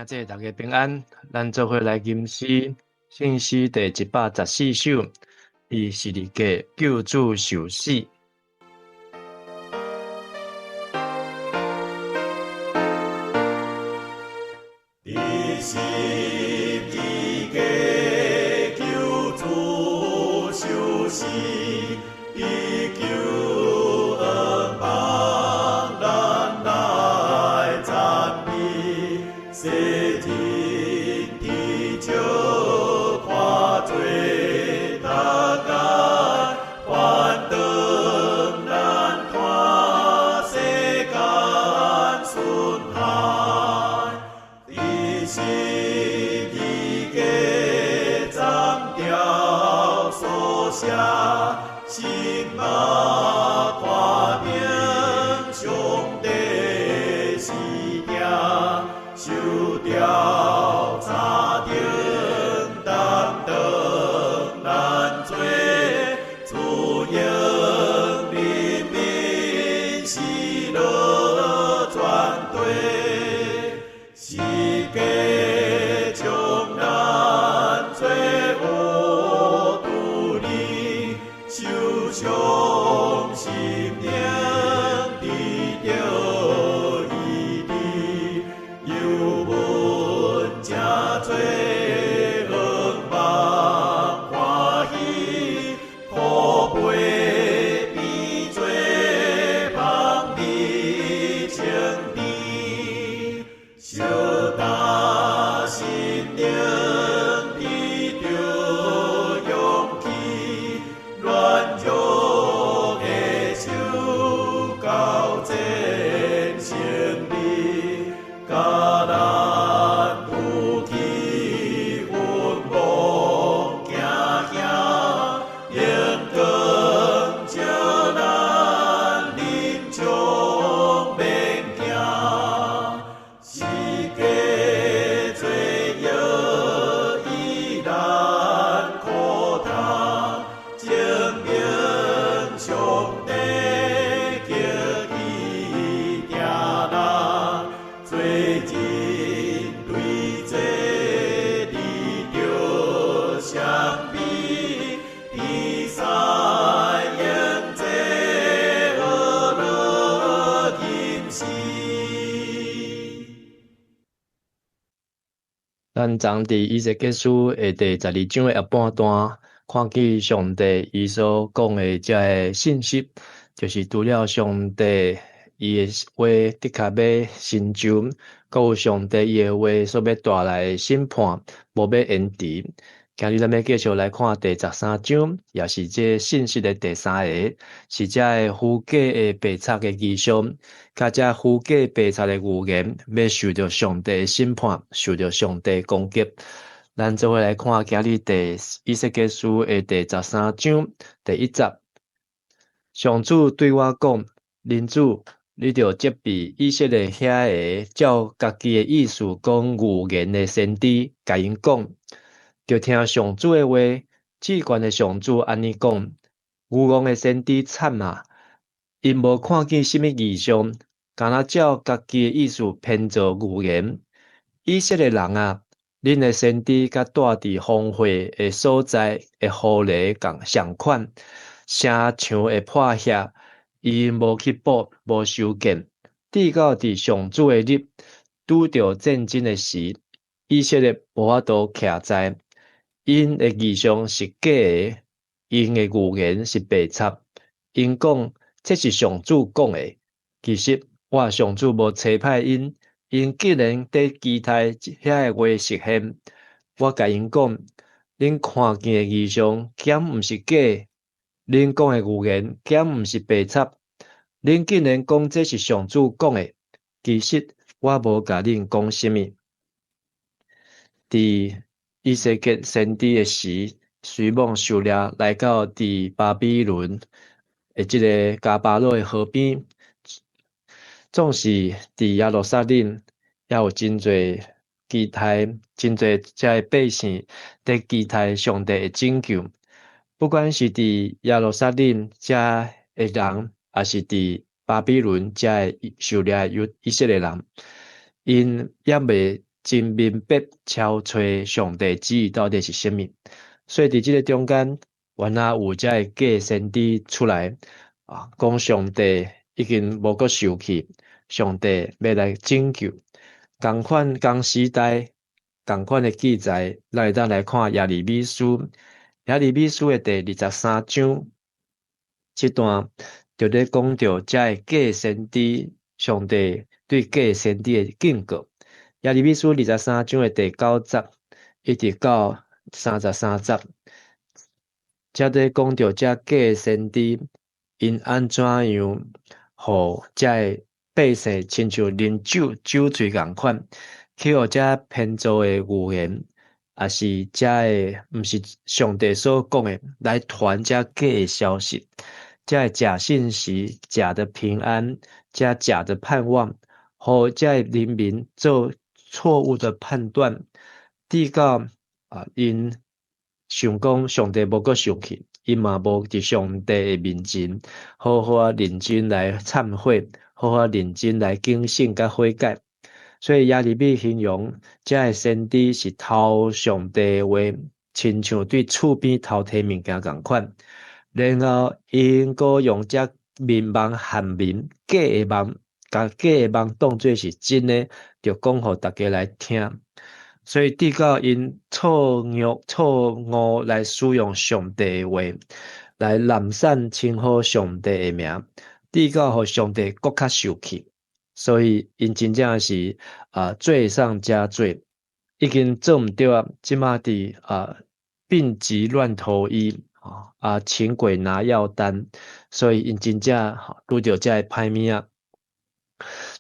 兄弟大家平安，咱做伙來吟詩，聖詩第114首，佇十字架救主受死。佇十字架救主受死，伊救恩幫咱來讚美，世人天笑看做大家，還當咱看世間損害。佇十字架斬掉所寫，心目看明上帝是疼，受掉柴釘擔當咱罪，自由人民喜樂全地，十架將咱罪惡獨立，受傷心靈得著醫治，又聞真濟向望歡喜，苦杯變做芳味清甜，相擔心靈得著勇氣，軟弱的手到戰勝利，共咱除去昏蒙驚嚇，榮光照咱臨終免驚。十架罪孽伊咱苦痛，證明上帝極其疼咱，罪人對這得著賞美，比賽用這呵樂吟詩。咱昨佇以西結書的第12章的下半段，看見上帝伊所講的這个信息，就是除了上帝伊的話的確欲成就，閣有上帝伊的話所欲帶來的審判，無欲延遲。今日咱欲繼續來看第13章，也是這个信息的第三个，是這个虛假的白賊的異象，佮這虛假白賊的預言，欲受著上帝的審判，受著上帝的攻擊。咱做伙來看今日第以西結書的第13章第1節。上主對我講：人子，你著責備以色列遐个照家己的意思講預言的先知，共𪜶講。著聽上主的話，至懸的上主按呢講：愚戇的先知慘啊！𪜶無看見啥物異象，干焦照家己的意思編造預言。以色列人啊，恁的先知佮住佇荒廢的所在的狐狸仝相款，城牆會破瓦，𪜶無去補，無修建。直到佇上主的日，拄著戰爭的時，以色列無法度徛在。𪜶的異象是假的，𪜶的預言是白賊。𪜶講這是上主講的，其實我上主無差派𪜶，𪜶竟然佇期待遐个話實現。我共𪜶講，恁看見的異象，敢毋是假的？恁講的預言，敢毋是白賊？恁竟然講這是上主講的，其實我無共恁講啥物。佇以西結先知的時，隨網受掠來到佇巴比倫的這个迦巴羅的河邊，總是佇耶路撒冷，也有真濟期待，真濟遮个百姓佇期待上帝的拯救。不管是佇耶路撒冷遮的人，抑是佇巴比倫遮个受掠的以色列人，𪜶猶未真明白超揣上帝旨意到底是啥物。所以佇這个中間，原來有遮个假先知出來啊，講上帝已經無閣受氣，上帝欲來拯救。仝款仝時代，仝款的記載，咱會當來看耶利米書，耶利米書的第23章，這段就咧講著遮个假先知，上帝對假先知的警告。耶利米書二十三章的第9節，一直到33節，遮咧講著遮假先知，𪜶按怎樣，予遮个百姓親像啉酒酒醉仝款，去予遮編造的預言，抑是遮个毋是上帝所講的，來傳遮假的消息，遮个假信息、假的平安、遮假的盼望，予遮个人民做錯誤的判斷，直到啊，𪜶想講上帝無閣生氣，𪜶嘛無佇上帝的面前好好仔認真來懺悔，好好認真來警醒佮悔改。所以耶利米形容遮个先知是偷上帝的話，親像對厝邊偷提物件仝款。然後𪜶閣用遮眠夢陷民，假的夢，共假的夢當做是真的，就講予逐家來聽。所以直到𪜶錯誤錯誤來使用上帝的話，來濫散稱呼上帝的名，直到予上帝閣較受氣。所以𪜶真正是啊罪上加罪，已經做毋對啊！這馬佇啊病急亂投醫，啊請鬼拿藥單，所以𪜶真正拄著這个歹物仔。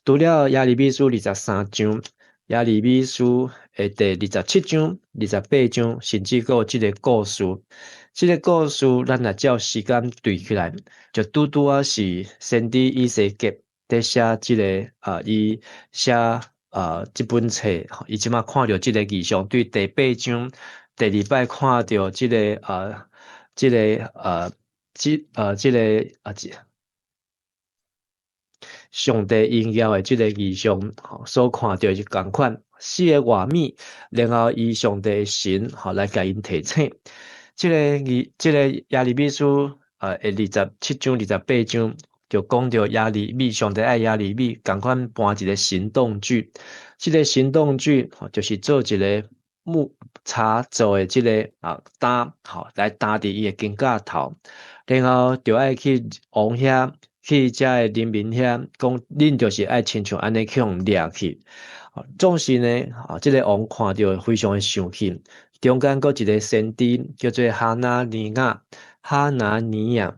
除了耶利米書二十三章，耶利米書的第27章、28章，甚至閣有這个故事。這个故事，咱若照時間對起來，就拄拄仔是先知以西結佇寫這个啊，伊寫啊這本冊，伊這馬看著這個異象，對第八章第二擺看著這个啊，這个啊，這啊，這個啊，這上帝榮耀的這個異象，所看著是仝款四个外物，然後伊上帝的神吼來共𪜶提醒。這个二，這个耶利米書啊，的27章、28章就講著耶利米，上帝愛耶利米，仝款搬一个行動劇。這个行動劇就是做一个木柴做的這个啊擔，吼來擔佇伊的肩胛頭，然後就愛去王遐，去遮个人民遐講，恁就是愛親像按呢去予掠去。總是呢，啊，這个王看著非常的生氣。中間閣一个先知叫做哈拿尼亞，哈拿尼亞，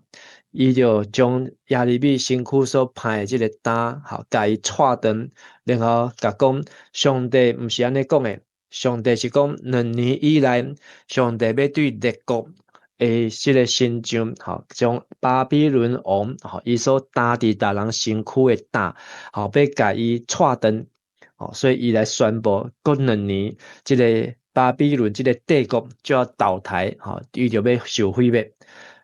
伊就將耶利米身軀所攀的這个擔，吼，共伊掣斷，然後共講，上帝毋是按呢講的，上帝是講2年以內，上帝欲對列國的這个神像，吼，將巴比倫王，吼，伊所擔佇逐人身軀的擔，吼，欲共伊掣斷，吼，所以伊來宣布，閣兩年，這个巴比倫這个帝國就要倒台，吼，伊就欲受毀滅。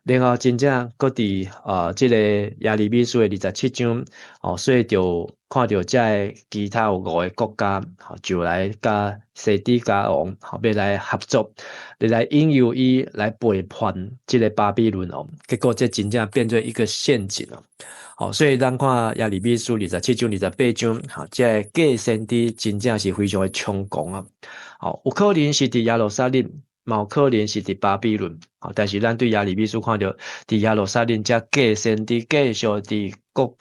然後真正閣佇啊，這个耶利米書的27章，哦，所以就看著遮个其他有五个國家，吼，就來佮西底家王，吼，欲來合作，來引誘伊來背叛這个巴比倫王。結果這真正變做一個陷阱咯。吼，所以咱看耶利米書二十七章、二十八章，吼，這个假先知真正是非常的猖狂啊！吼，有可能是佇耶路撒冷，嘛有可能是佇巴比倫。吼，但是咱對耶利米書看著，佇耶路撒冷遮假先知繼續佇國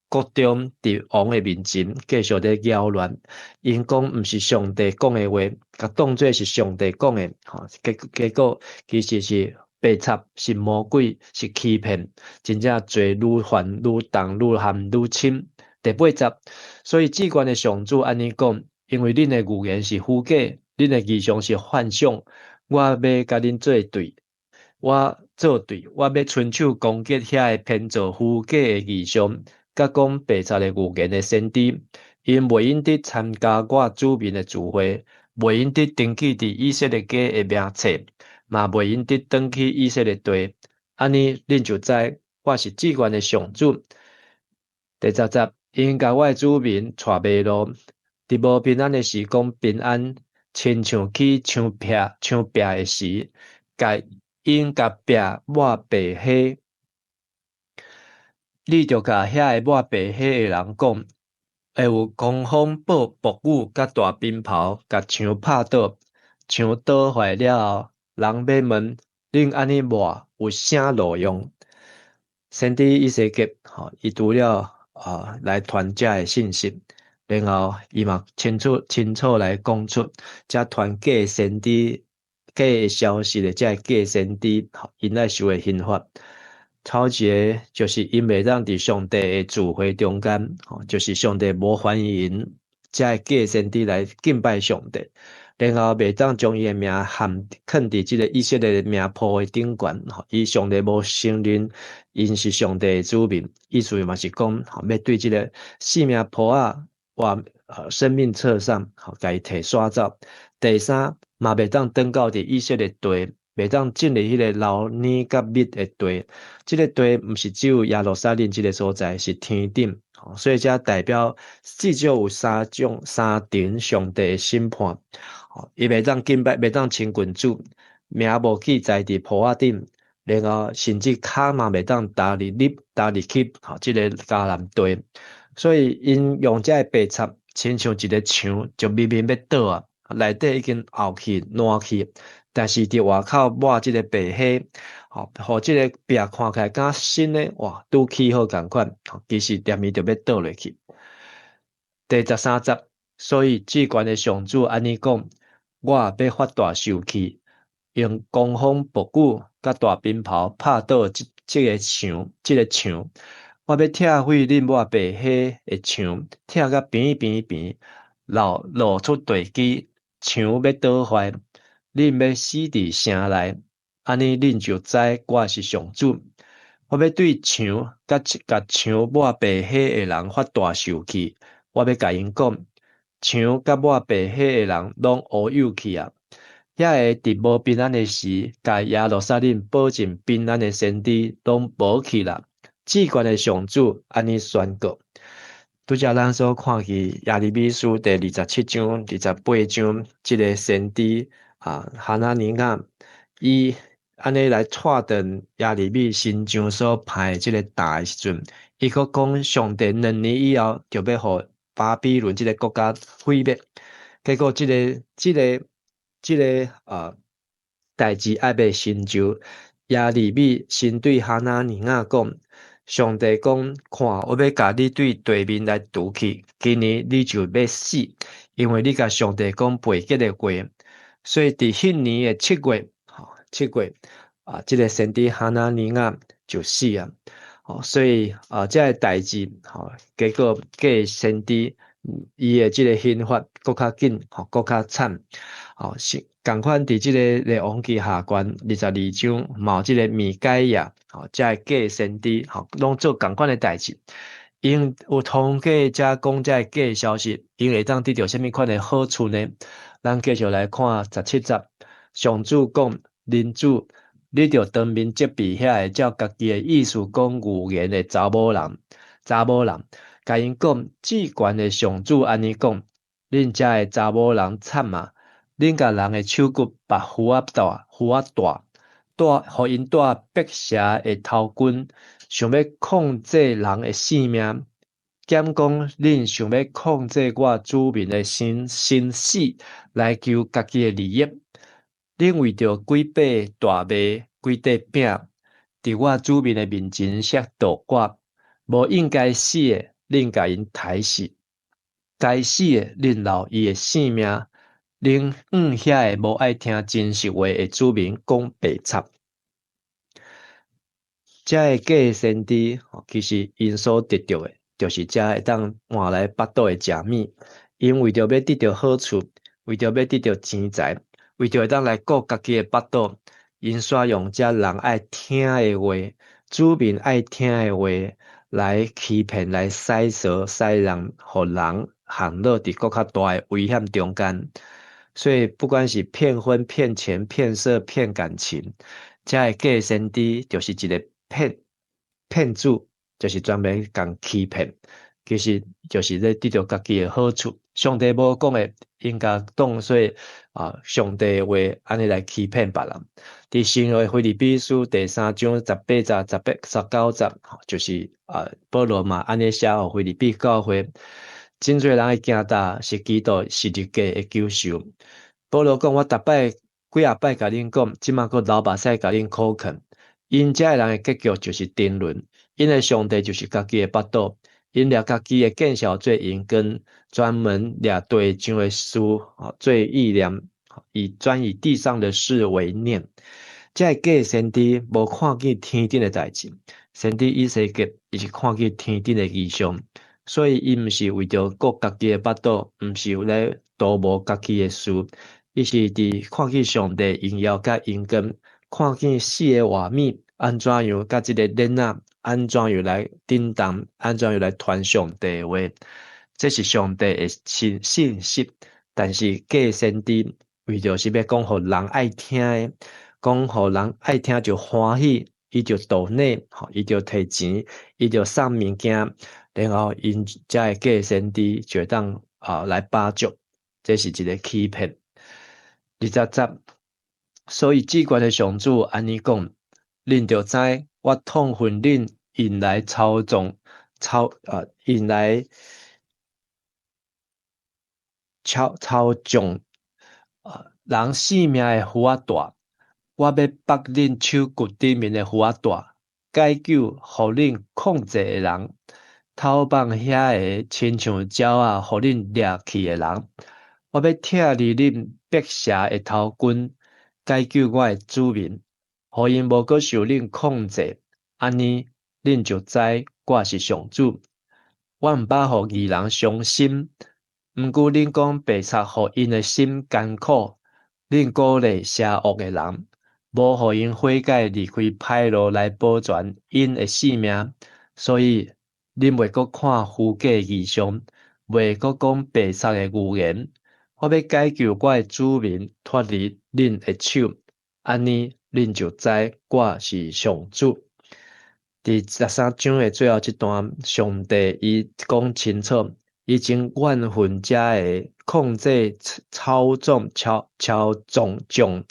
國中佇王的面前繼續咧擾亂，𪜶講毋是上帝講的話，共當做是上帝講的，吼，結果其實是白賊，是魔鬼，是欺騙，真正罪愈犯愈重、愈陷愈深。第8節，所以至懸的上主按呢講，因為恁的預言是虛假，恁的異象是幻想，我欲共恁做對，我做對，我欲伸手攻擊遐个編造虛假的異象，佮講白賊的預言的先知，𪜶袂用得參加我子民的聚會，袂用得登記佇以色列家的名冊，嘛袂用得轉去以色列地。按呢，恁就知我是至懸的上主。第10節，𪜶共我的子民帶迷路，佇無平安的時講平安，親像起牆壁牆壁的時，共𪜶共壁抹白火。你著共遐个抹白火的人講，會有狂風暴暴雨佮大冰雹，共牆拍倒，牆倒壞了後，人欲問，恁按呢抹有啥路用？先知以西結，吼，伊除了啊來傳這个信息，然後伊嘛清楚清楚來講出，遮傳假先知假消息的這个假先知，吼，𪜶愛受的刑罰。頭一个就是𪜶袂當佇上帝的聚會中間，吼，就是上帝無歡迎這个假先知來敬拜上帝，然後袂當將伊的名含囥佇這个以色列的名簿的頂懸，吼，伊上帝無承認𪜶是上帝的子民，意思嘛是講，吼，欲對這个性命簿仔活生命冊上，吼，共伊提刷走。第三，嘛袂當轉到佇以色列地，袂當進入彼个流奶佮蜜的地。這个地毋是只有耶路撒冷這个所在，是天頂，所以這代表至少有三種三重上帝的審判。伊袂當敬拜，袂當親近主，名無記載佇簿仔頂，然後甚至跤嘛袂當踏入入踏入去，吼，這个迦南地。所以𪜶用這个白插，親像一个牆，就明明欲倒啊，內底已經凹去爛去，但是佇外口抹這个白火，吼，予這个壁看起來敢新的，哇，拄起好仝款，其實連伊就欲倒落去。第13節，所以至懸的上主按呢講，我欲發大受氣，用狂風暴雨佮大冰雹拍倒這這个牆，這个牆。我欲拆毀恁抹白火的牆，拆甲平平平，露露出地基，牆欲倒壞，恁欲死佇城內，按呢恁就知我是上主。我欲對牆佮共牆抹白火的人發大受氣，我欲共𪜶講，牆佮抹白火的人攏烏有去啊！遐個佇無平安的時，共耶路撒冷保證平安的先知攏無去啦。至懸的上主按呢宣告。拄才咱所看見耶利米書第27章、28章，這个先知啊哈拿尼亞，伊按呢來帶斷耶利米身上所攀的這个擔的時陣，伊閣講上帝2年以後就欲予巴比倫這个國家毀滅。結果這个、這个、這个啊代誌猶未成就，耶利米先對哈拿尼亞講。上帝講：看，我欲共你對地面來除去，今年你就欲死，因為你共上帝講背逆的話。所以佇彼年的七月，吼，七月啊，這个先知哈拿尼亞就死啊。所以啊，這个代誌，吼，結果假先知伊的這个刑罰閣較緊，吼，閣較慘。吼，是仝款佇這个列王紀下卷22章，嘛有這个米該亞，吼，這个假先知，吼，攏做仝款的代誌。𪜶有通過遮講這个假消息，𪜶會當得著啥物款的好處呢？咱繼續來看17節，上主講，人子，你著當面責備遐个照家己的意思講預言的查某人，查某人，共𪜶講，至懸的上主按呢講，恁遮个查某人慘啊！恁共人的手骨縛箍仔帶，箍仔帶，帶，予𪜶戴辟邪的頭巾，想欲控制人的性命，敢講恁想欲控制我子民的生生死，來求家己的利益。恁為著幾塊大麥、幾塊餅，佇我子民的面前說倒歌，無應該死的，恁共𪜶刣死；該死的，恁留伊的性命。恁向遐个無愛聽真實話的子民講白插。遮个假先知，其實𪜶所得著的，就是遮會當換來腹肚的食物。𪜶為著欲得著好處，為著欲得著錢財，為著會當來顧家己的腹肚，𪜶煞用遮人愛聽的話，子民愛聽的話來欺騙、來使唆、使人，予人陷落佇閣較大的危險中間。所以，不管是騙婚、騙錢、騙色、騙感情，遮个假先知就是一个騙騙子，就是專門共欺騙。其實就是咧得著家己的好處。上帝無講的，𪜶共當做啊上帝的話，按呢來欺騙別人。佇新約腓立比書第三章18節、18、19節，就是啊保羅嘛按呢寫予腓立比教會。真濟人的行踏是基督十字架的救贖。保羅講：我逐擺幾仔擺共恁講，這馬閣流目屎共恁苦勸。𪜶這个人的結局就是沉淪，𪜶的上帝就是家己的腹肚，𪜶掠家己的見效做榮光，專門掠地上的事做意念，以專以地上的事為念。這个假先知無看見天頂的代誌，先知以西結伊是看見天頂的異象，所以伊毋是為著顧家己的腹肚，毋是咧圖謀家己的事，伊是佇看見上帝榮耀佮榮光，看見死的畫面，按怎樣佮這個鏈仔，按怎樣來震動，按怎樣來傳上帝的話，這是上帝的信息。但是假先知為著是欲講予人愛聽的，講予人愛聽就歡喜，伊就抖內，伊就提錢，伊就送物件，然後𪜶這个假先知就會當啊來飽足，這是一个欺騙。20節，所以至懸的上主按呢講，恁著知我痛恨恁用來操縱、操啊用來操縱啊人性命的符仔帶，我欲縛恁手骨頂面的符仔帶，解救予恁控制的人，偷放遐个親像鳥仔，予恁掠去的人。我欲拆離恁迫蛇的頭巾，解救我的子民，予𪜶無閣受恁控制。按呢，恁就知我是上主。我毋捌予義人傷心，毋過恁講白賊，予𪜶的心艱苦。恁鼓勵邪惡的人，無予𪜶悔改離開歹路來保全𪜶的性命，所以恁袂閣看虛假異象，袂閣講白賊的預言。我欲解救我的子民脫離恁的手，按呢，恁就知我是上主。佇13章的最後這段，上帝伊講清楚，伊真怨恨這个控制、操縱、操縱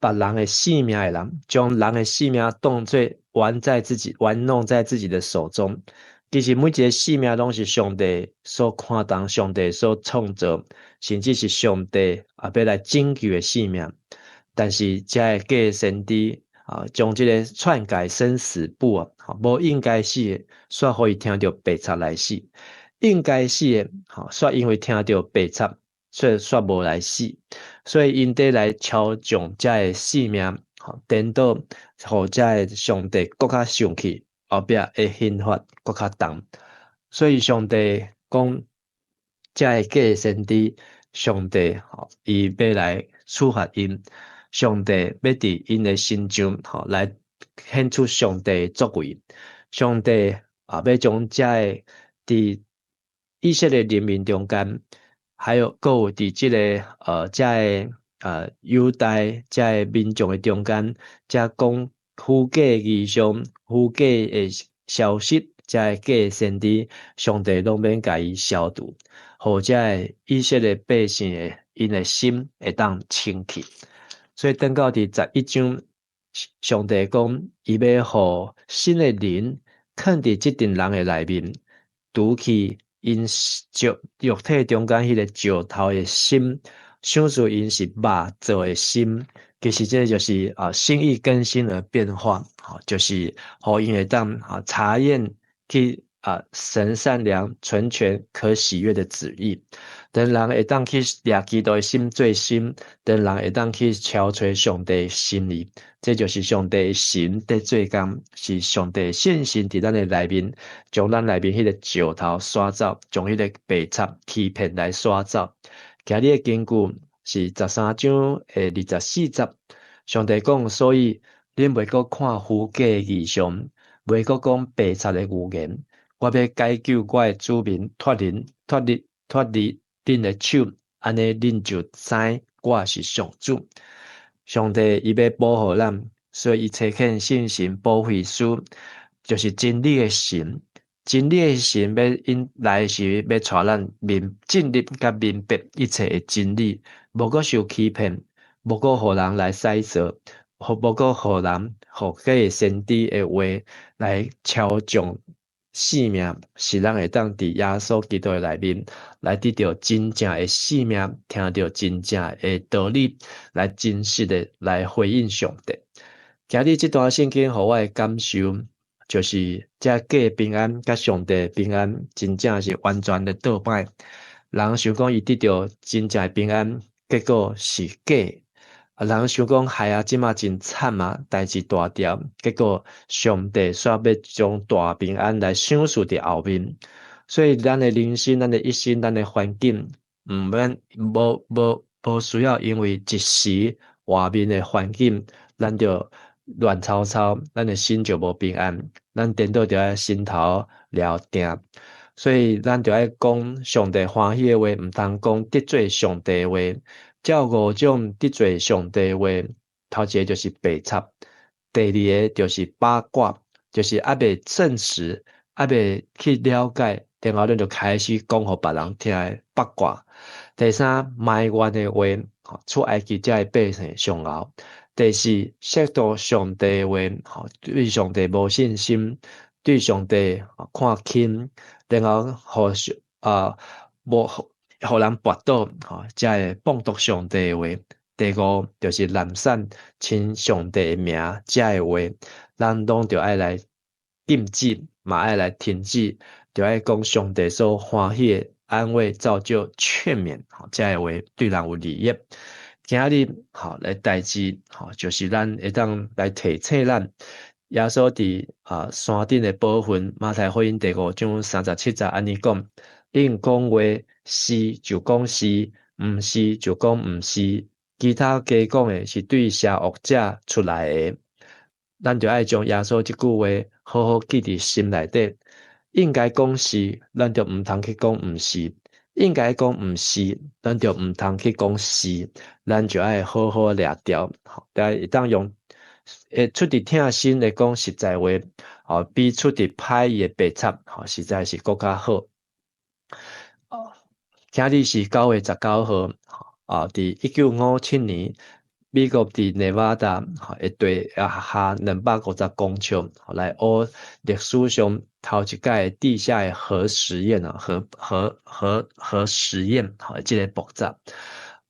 別人的性命的人，將人的性命當做玩在自己、玩弄在自己的手中。其實每一个性命攏是上帝所看重、上帝所創造，甚至是上帝也欲來拯救的性命。但是這个假先知啊，將這个篡改生死簿啊，無應該死的，煞予伊聽著白賊來死；應該死的，煞因為聽著白賊，所以煞無來死。所以𪜶佇來操縱這个性命，顛倒，予這个上帝閣較生氣，後壁的刑罰閣較重。所以上帝講，這个假先知，上帝伊欲來處罰𪜶，上帝欲佇𪜶的身上來顯出上帝的作為。上帝啊，欲將這个佇以色列人民中間，還有閣有佇這个這个猶大這个民眾的中間，這講虛假異象、虛假的消息，這个假先知，上帝攏免共伊消除，予這个以色列百姓的𪜶的心會當清氣。所以轉到佇11章，上帝講，伊欲予新的靈囥佇這陣人的內面，除去𪜶石肉體中間彼個石頭的心，賞賜𪜶是肉做的心。其實這就是啊心意更新而變化，就是予𪜶會當啊查驗去啊神善良、純全、可喜悅的旨意。當人會當去掠基督的心做心，當人會當去敲揣上帝心意，這就是上帝神佇做工，是上帝現行佇咱的內面，將咱內面彼个石頭徙走，將彼个白賊欺騙來徙走。今日的經句是13章的24節，上帝講，所以恁袂閣看虛假異象，袂閣講白賊的預言。我欲解救我的子民脫離恁的手，按呢恁就知我是上主。上帝伊欲保護咱，所以伊差遣聖神保惠師，就是真理的神。真理的神欲引來是欲帶咱明進入佮明白一切的真理，無閣受欺騙，無閣予人來洗踅，無閣予人予假的先知的話來操縱性命，使咱會當佇耶穌基督的內面來得著真正的性命，聽著真正的道理，來真實的來回應上帝。今日這段聖經予我的感受，就是這假平安佮上帝平安，真正是完全的倒擺。人想講伊得著真正的平安，結果是假。啊，人想講害啊，這馬真慘啊，代誌大條，結果上帝煞欲將大平安來賞賜佇後面。所以，咱的人生、咱的一生、咱的環境，毋免無無無需要因為一時外面的環境，咱就亂糟糟，咱的心就無平安，咱顛倒著愛心頭料定。所以，咱著愛講上帝歡喜的話，毋通講得罪上帝的話。這五種得罪上帝的話，頭一个就是白插，第二个就是八卦，就是猶未證實，猶未去了解，然後咱就開始講予別人聽的八卦。第三，埋怨的話，出埃及遮的百姓上後。第四，褻瀆上帝的話，對上帝無信心，對上帝看輕，然後予上啊無予人跋倒，才會放毒上帝的話。第五，就是濫散稱上帝的名，這的話，咱攏著愛來禁止，嘛愛來停止，著愛講上帝所歡喜的安慰、造就、勸勉，這的話對人有利益。今日吼來代誌，吼就是咱會當來提醒咱，耶穌佇啊山頂的寶訓，馬太福音第五章三十七節按呢講：恁講話是就講是，毋是就講毋是，其他加講的是對邪惡者出來的。咱著愛將耶穌這句話好好記佇心內底。應該講是，咱就毋通去講毋是；應該講毋是，咱就毋通去講是。咱就愛好好掠牢，但會當用會出佇疼心來講實在話，吼，比出佇歹意的白插，吼，實在是閣較好。今日是9月19號，啊，佇1957年，美國佇內瓦達的地下250公尺，來挖歷史上頭一擺地下的核實驗啊，核實驗，吼，這个步驟。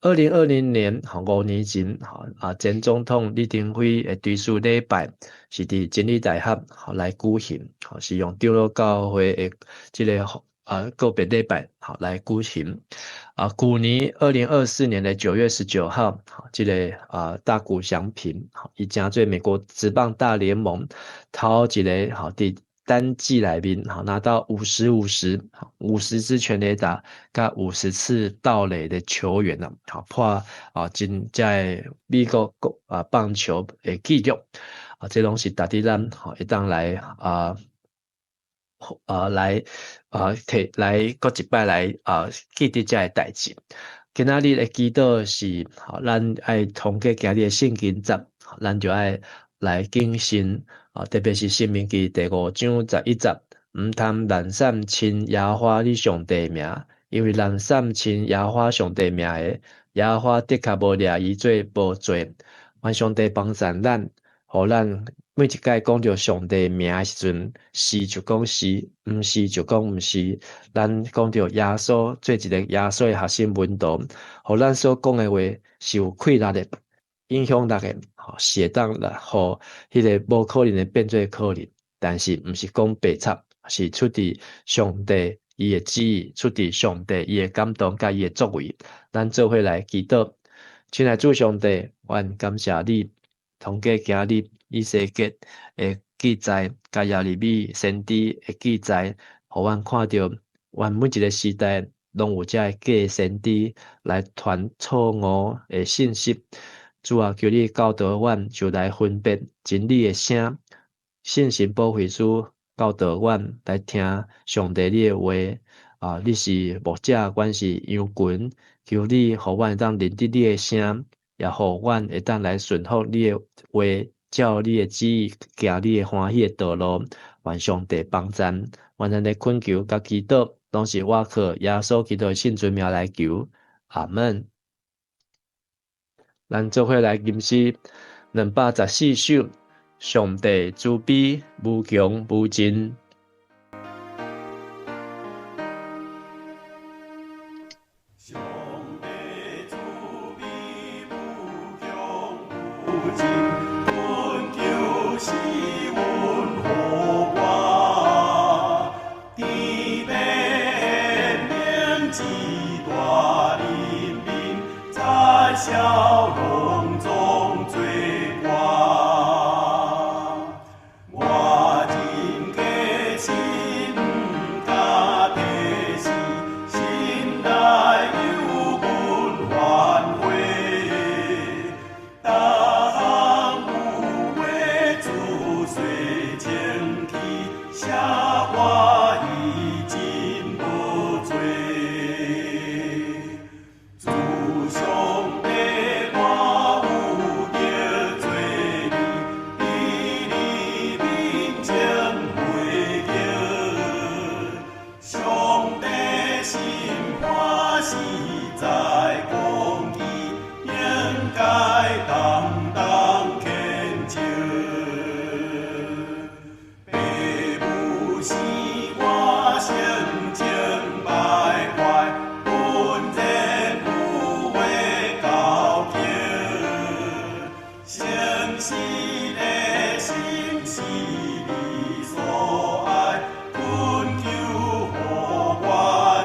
2020年，5年前，啊，前總統李登輝的追思禮拜是佇真理大學來舉行，是用長老教會的這个啊告別禮拜來舉行。啊，舊年2024年的9月19號，這个啊大谷翔平，伊成做美國職棒大聯盟頭一个吼佇單季內面吼拿到五十五十五十支全壘打佮50次盜壘的球員啊，吼破啊真正美國國啊棒球的紀錄啊，這攏是值得咱吼會當來啊啊來啊提來閣一擺來啊記得這个代誌。今仔日的祈禱是，咱愛通過今日的聖經節，咱就愛來謹慎啊，特別是申命記第五章十一節，毋通濫散稱耶和華你上帝名，因為濫散稱耶和華上帝名的，耶和華的確無掠伊做無罪。願上帝幫助咱，予咱每一擺講著上帝名的時陣，是就講是，毋是就講毋是。咱講著耶穌做一个耶穌的學生門徒，予咱所講的話是有氣力的、影響力的，是會當來予彼个無可能的變做可能。但是毋是講白插，是出佇上帝伊的旨意，出佇上帝伊的感動佮伊的作為。咱做伙來祈禱，親愛主上帝，阮感謝你，通過今日以西結的記載，佮耶利米先知的記載，予阮看著，阮每一个時代攏有這个假先知來傳錯誤的信息。主啊，求你教導阮，就來分辨真理的聲。聖神保惠師教導阮來聽上帝你的話。啊，你是牧者，阮是羊群，求你予阮會當認得你的聲，也予阮會當來順服你的話，照你的旨意，行你的歡喜的道路，願上帝幫贊，願咱的懇求佮祈禱，攏是倚靠耶穌基督的聖尊名來求，阿門。咱做伙來吟詩214首，上帝慈悲無窮無盡。上帝慈悲無窮無盡，懇求施恩予我，天父明至大人民，在笑容中做歌。我人格心毋敢提死，心內有阮反悔。逐項有話自細清氣，寫我已真無罪。主上帝，我有得罪你，佇你面前悔過。上帝審判實在公義，應該當當譴責。父母生我性情敗壞，渾然有話交託。誠實的心是你所愛，懇求予我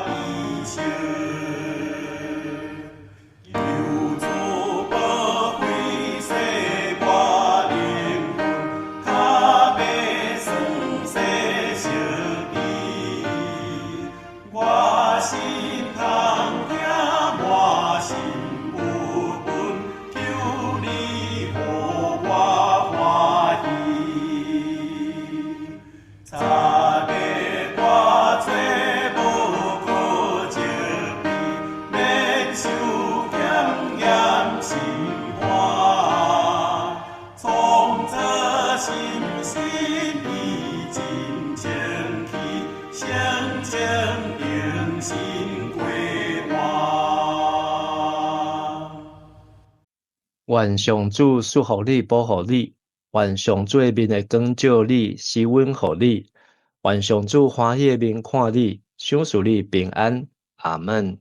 知識。求主保衛洗我靈魂，跤欲酸洗相治。我心通疼，滿心鬱悶，求你予我歡喜。擦過我罪無可責備，免受檢驗審判。創造心心已真清氣，性情重新歸還。願上主賜福你，保護你；願上主的面會光照你，施恩予你；願上主歡喜的面看你，賞賜你平安。阿門。